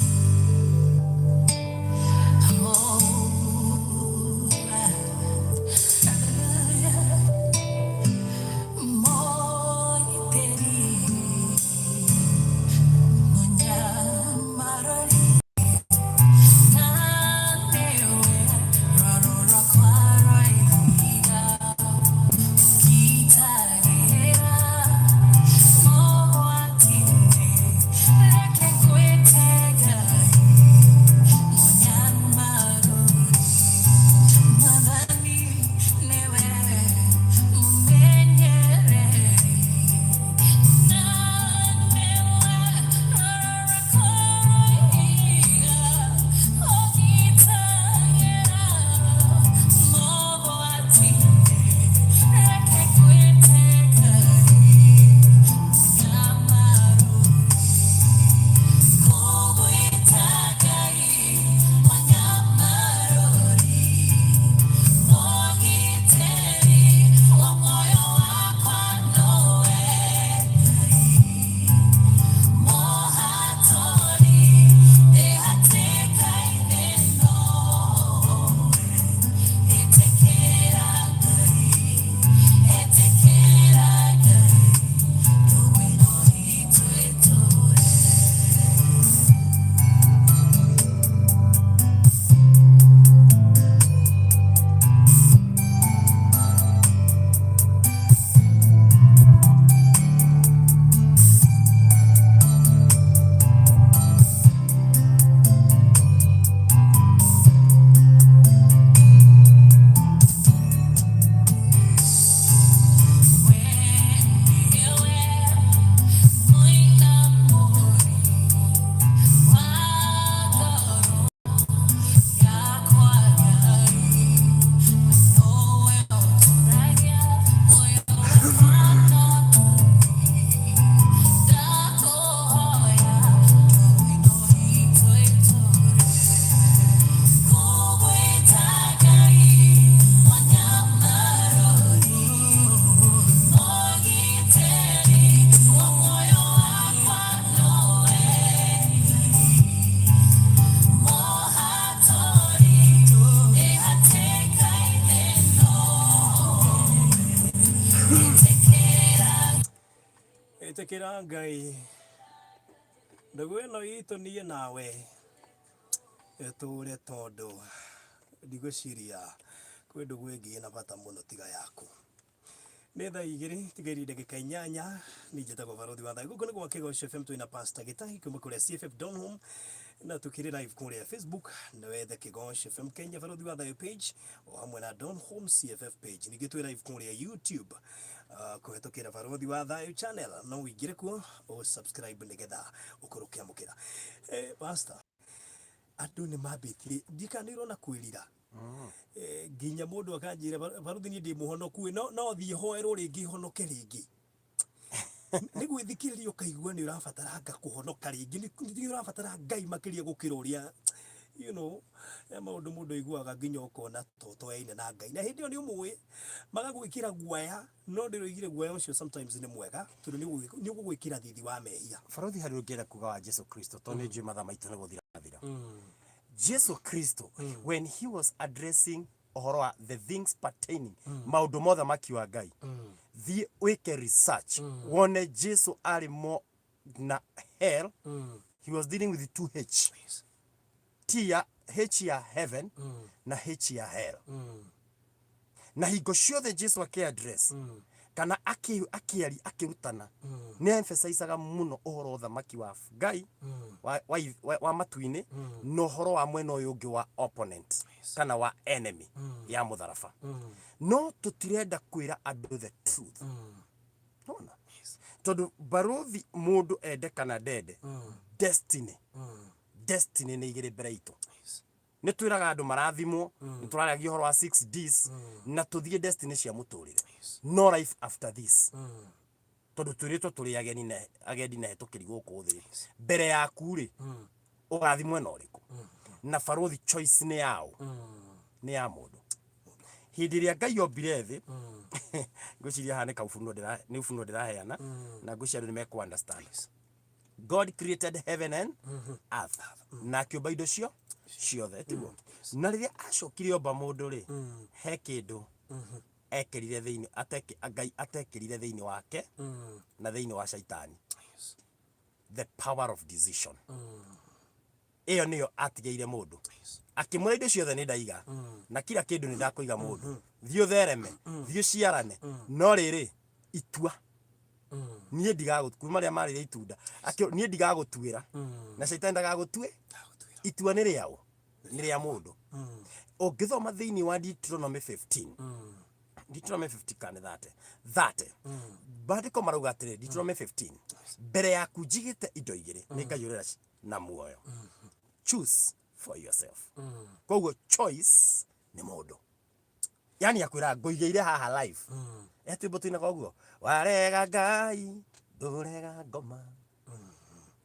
Ĩtĩkĩra Ngai ndũgũ ĩno itũ niĩ nawe ĩtũre tondũ ndigwĩciria kwĩ ndũgũ ĩngĩ ĩna bata mũno tiga yaku. Nĩ thaa igĩrĩ tigairie ndagĩka inyanya niĩ njĩtagwo Barothi wa Thayũ gũkũ nĩ gwa Kĩgoco FM twĩna Pastor Gĩtahi kuma kũrĩa CFF Donholm na tũkĩrĩ live kũrĩa Facebook na wethe Kĩgoco FM Kenya Barothi wa Thayũ page o hamwe na Donholm CFF page ningĩ twĩ live kũrĩa YouTube kũhetũkĩra Barothi wa Thayũ channel no ũingĩre kuo ũ subscribe nĩgetha ũkorwo ũkĩamũkĩra. Eh, Pastor andũ nĩ mambĩtie ndikanĩirwo na kwĩrira Eh, nginya mũndũ akanjĩra "Baruthi niĩ ndĩ mũhonoku ĩ, no no thiĩ hoerwo rĩngĩ honoke rĩngĩ nĩ gwĩthikĩrĩria ũkaigua nĩ ũrabatara nga kũhonoka rĩngĩ nĩ nĩ ũrabatara Ngai makĩria gũkĩra ũrĩa you know he maũndũ mũndũ aiguaga nginya ũkona to toyaine na Ngai na hĩndĩ ĩyo nĩ ũmũĩ magagwĩkĩra guaya no ndĩroigire guoya ũcio sometimes nĩ mwega tondũ nĩ ũgũgwĩkĩra thithi wa mehia. Barothi harĩ ũngĩenda kuga wa Jesu Kristo tondũ nĩ njũĩ mathaa maitũ nĩ gũthira mathira. Jesu Kristo when he was addressing ũhoro wa the things pertaining maũndũ ma ũthamaki wa Ngai thiĩ wĩke research wone Jesu arĩ mo na hell he was dealing with two H T ya H ya heaven na H ya hell na hingo ciothe Jesu akĩ address kana akĩ akĩaria akĩrutana nĩ emphasizaga mũno ũhoro wa ũthamaki wa Ngai wa, wa, wa, wa matu-inĩ na ũhoro wa mwena ũyũ ũngĩ wa opponent kana wa enemy ya mũtharaba no tũtirenda kwĩra andũ the truth Nona? Tondũ barũthi mũndũ ende kana ndende destiny destiny nĩ igĩrĩ mbere itũ nĩ twĩraga andũ marathimwo nĩ tũraragia ũhoro wa 6 Ds na tũthiĩ destiny cia mũtũrĩre no life after this. Tondũ twĩrĩtwo tũrĩ ageni na agendi na hetũkĩri gũkũ thĩ. Mbere yaku rĩ, ũgathiĩ mwena ũrĩkũ? Na barũthi choice nĩ yaũ? Nĩ ya mũndũ. Hĩndĩ ĩrĩa Ngai ombire thĩ, ngwĩciria haha nĩ kaubunuo ndĩra nĩ ubunuo ndĩraheana, na ngwĩciria andũ nĩ mekũ understand. God created heaven and earth. Na akĩũmba indo cio ciothe, tiguo? Na rĩrĩa acokire omba mũndũ rĩ, he kĩndũ ekĩrire thĩinĩ ateki, Ngai atekĩrire thĩinĩ wake na thĩinĩ wa Shaitani. The power of decision. Ĩyo nĩyo atigĩire mũndũ. Akĩmwĩra indo ciothe nĩ ndaiga na kila kĩndũ nĩ ndakũiga mũndũ. Thiĩ ũthereme, thiĩ ũciarane, no rĩrĩ itua niĩ ndigagũ kuma rĩrĩa marĩire itunda akĩ niĩ ndigagũtuĩra na shaitani ndagagũtue itua nĩ rĩaũ nĩ rĩa mũndũ ũngĩthoma thĩinĩ wa Deuteronomy 15 Deuteronomy 50 kana 30 30 maandĩko marauga atĩrĩ Deuteronomy 15 mbere yaku njigĩte indo igĩrĩ nĩ Ngai ũrera na muoyo choose for yourself koguo choice nĩ mũndũ yani akwĩra ngũigĩire haha live etwĩmbo tũinaga ũguo warega Ngai ndũrega ngoma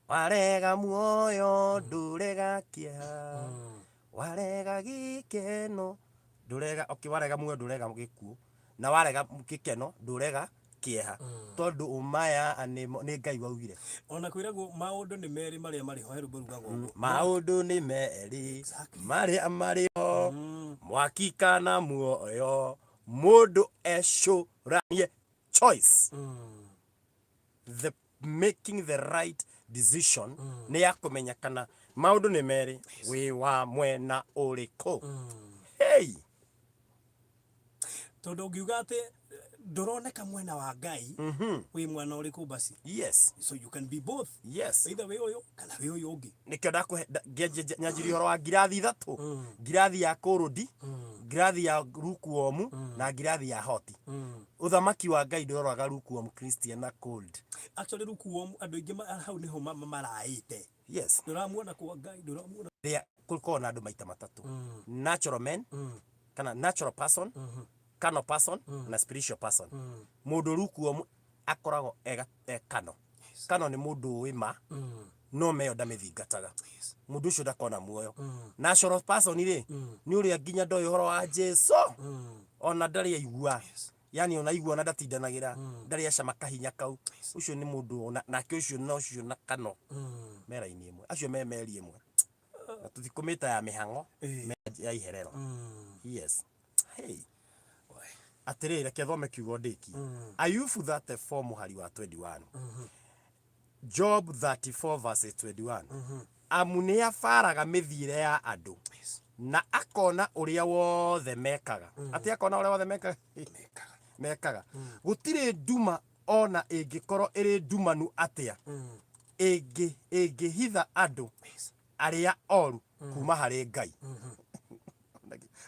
warega muoyo ndũrega kĩeha warega gĩkeno ndũrega okay, warega muoyo ndũrega gĩkuũ na warega gĩkeno ndũrega kĩeha tondũ maya nĩmo nĩ Ngai waugire Ona kwĩragwo maũndũ nĩ merĩ marĩa marĩ ho, he rwĩmbo rugaga ũguo. Maũndũ nĩ merĩ marĩa marĩ ho mwaki kana muoyo mũndũ ecũranie choice the making the right decision nĩ ya kũmenya kana maũndũ nĩ merĩ wĩ wa mwena ũrĩkũ hey Tondũ ũngiuga atĩ ndũroneka mwena wa Ngai, wĩ mwena ũrĩkũ basi? Yes. So you can be both. Yes. Either wĩ ũyũ kana wĩ ũyũ ũngĩ. Nĩkĩo ndakũhe nyanjirie ũhoro wa ngirathi ithatũ ngirathi ya kũrũndi ngirathi ya lukewarm na ngirathi ya hot ũthamaki wa Ngai ndũroraga lukewarm Christian na cold. Actually lukewarm andũ aingĩ hau nĩho maraĩte. Yes. Ndũramuona kwa Ngai, ndũramuona. Rĩa gũkoragwo na andũ maita matatũ natural men kana natural person carnal person na spiritual person mũndũ lukewarm akoragwo e carnal carnal nĩ mũndũ ũĩ ma no meyo ndamĩthingataga mũndũ ũcio ndakona muoyo natural person rĩ nĩ ũrĩa nginya ndoĩ ũhoro wa Jesu ona ndarĩ aigua yani ona aigua ona ndatindanagĩra ndarĩ acama kahinya kau ũcio nĩ mũndũ ona nake ũcio na ũcio na kano me raini ĩmwe acio me meri ĩmwe na tũtikũmĩta ya mĩhang'o me ya iherero yes hey atĩrĩrĩ reke thome kiugo ndĩkie Ayubu 34 mũhari wa 21 Job 34 verses 21 amu nĩ abaraga mĩthiĩre ya andũ na akona ũrĩa wothe mekaga atĩ akona ũrĩa wothe mekaga mekaga gũtirĩ nduma ona ĩngĩkorwo ĩrĩ ndumanu atĩa ĩngĩ ĩngĩhitha andũ arĩa oru kuma harĩ Ngai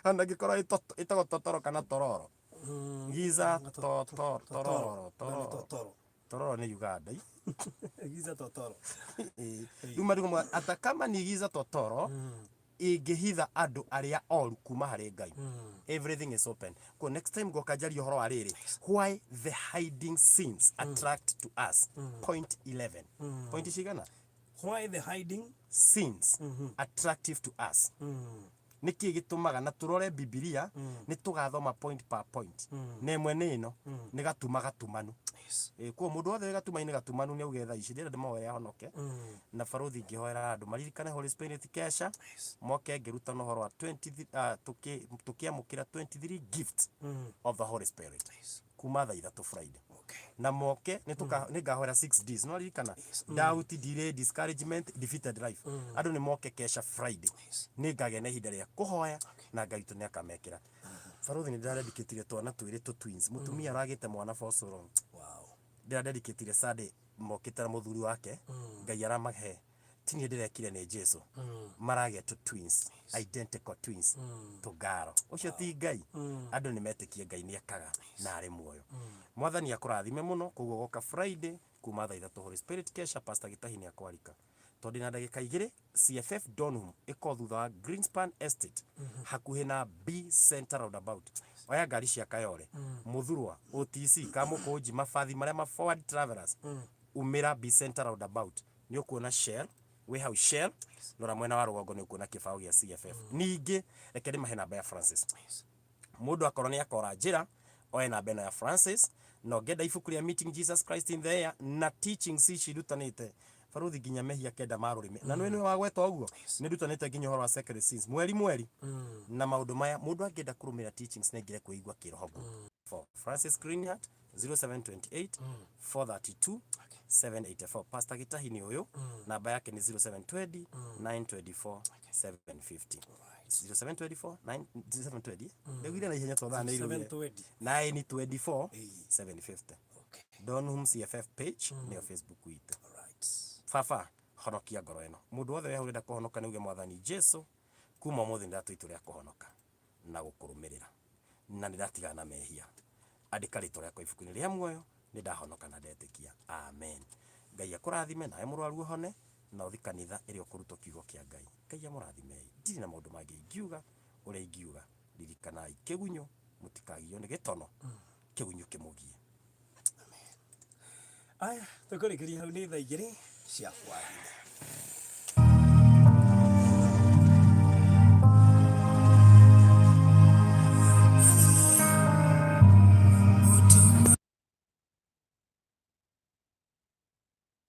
ona ĩngĩkorwo ĩtagwo totoro kana tororo giza totoro tororo tororo tororo nĩ Uganda giza totoro rĩu marigũ ata kama ni giza totoro ĩngĩhitha andũ arĩa oru kuma harĩ Ngai everything is open ko next time ngoka njarie ũhoro wa rĩrĩ why the hiding sins attract to us point 11 point cigana why the hiding sins attractive to us nĩkĩ gĩtũmaga na tũrore Bibilia nĩ tũgathoma point per point na ĩmwe nĩ ĩno nĩ gatuma gatumanu Ĩ, kuo mũndũ wothe wĩ gatuma-inĩ gatumanu nĩ auge thaa ici ndĩrenda ndĩmahoere ahonoke na barũthi ngĩhoera andũ maririkane Holy Spirit kesha moke ngĩrutana ũhoro wa 23 tũkĩamũkĩra 23 gifts of the Holy Spirit kuma thaa ithatũ Friday na moke nĩ ngahoera 6 days no ririkana doubt delay discouragement defeated life andũ nĩ moke kesha Friday nĩ ngagĩa na ihinda rĩa kũhoya na Ngai witũ nĩ akamekĩra barũthi nĩ ndĩradedicatire twana twĩrĩ tũ twins mũtumia aragĩte mwana for so long ndĩradedicatire Sunday mokĩte na mũthuri wake Ngai aramahe ti niĩ ndĩrekire nĩ Jesu maragĩa tũ twins identical twins tũngaro ũcio ti Ngai andũ nĩ metĩkie Ngai nĩ ekaga na arĩ muoyo mwathani akũrathime mũno koguo goka Friday kuma thaa ithatũ Holy Spirit kesha Pastor Gĩtahi nĩ akwarika tondũ ndĩna ndagĩka igĩrĩ CFF Donholm ĩko thutha wa Greenspan Estate hakuhĩ na B Center roundabout. Oya ngari cia Kayole, Muthurwa, OTC, Kamukunji, mabathi marĩa ma forward travelers, umĩra B Center roundabout, nĩ ũkuona Shell, wĩ hau Shell, rora mwena wa rũgongo nĩ ũkuona kĩbaũ gĩa CFF. Ningĩ reke ndĩmahe namba ya Francis. Mũndũ akorwo nĩ akora njĩra, oe namba ĩno ya Francis, na ũngĩenda ibuku rĩa Meeting Jesus Christ in the Air na teachings ici ndutanĩte, barũthi nginya mehia kenda ma rũrĩmĩ, na nĩwe nĩwe wagweta ũguo, nĩ ndutanĩte nginya ũhoro wa sacred sins, mweri mweri, na maũndũ maya, mũndũ angĩenda kũrũmĩrĩra teachings nĩ aingĩre kwĩigua kĩroho group. For Francis Greenheart 0728 432 784. Pastor Gitahi nĩ ũyũ, namba yake nĩ 0720 924 750. 0724 9 0720 ndaugire na ihenya tondũ thaa nĩ irũire. 720. 924 Ĩĩ. 750. Okay. Donham CFF page nĩyo Facebook itũ. Alright. Baba, honokia ngoro ĩno. Mũndũ wothe wĩ hau ũrenda kũhonoka nĩ uge Mwathani Jesu, kuma ũmũthĩ nĩ ndatua itua rĩa kũhonoka na gũkũrũmĩrĩra na nĩ ndatigana na mehia. Andĩka rĩtwa rĩakwa ibuku-inĩ rĩa muoyo, nĩ ndahonoka na ndetĩkia. Amen. Ngai akũrathime nawe mũrwaru ũhone na ũthi kanitha ĩrĩa ũkũrutwo kiugo kĩa Ngai. Ngai amũrathimei. Ndirĩ na maũndũ mangĩ ingiuga ũrĩa ingiuga. Ririkanai kĩgunyũ mũtikagio nĩ gĩtono, kĩgunyũ kĩmũgie. Aya, tũkũrĩkĩria hau nĩ thaa 2 cia hwaĩ-inĩ.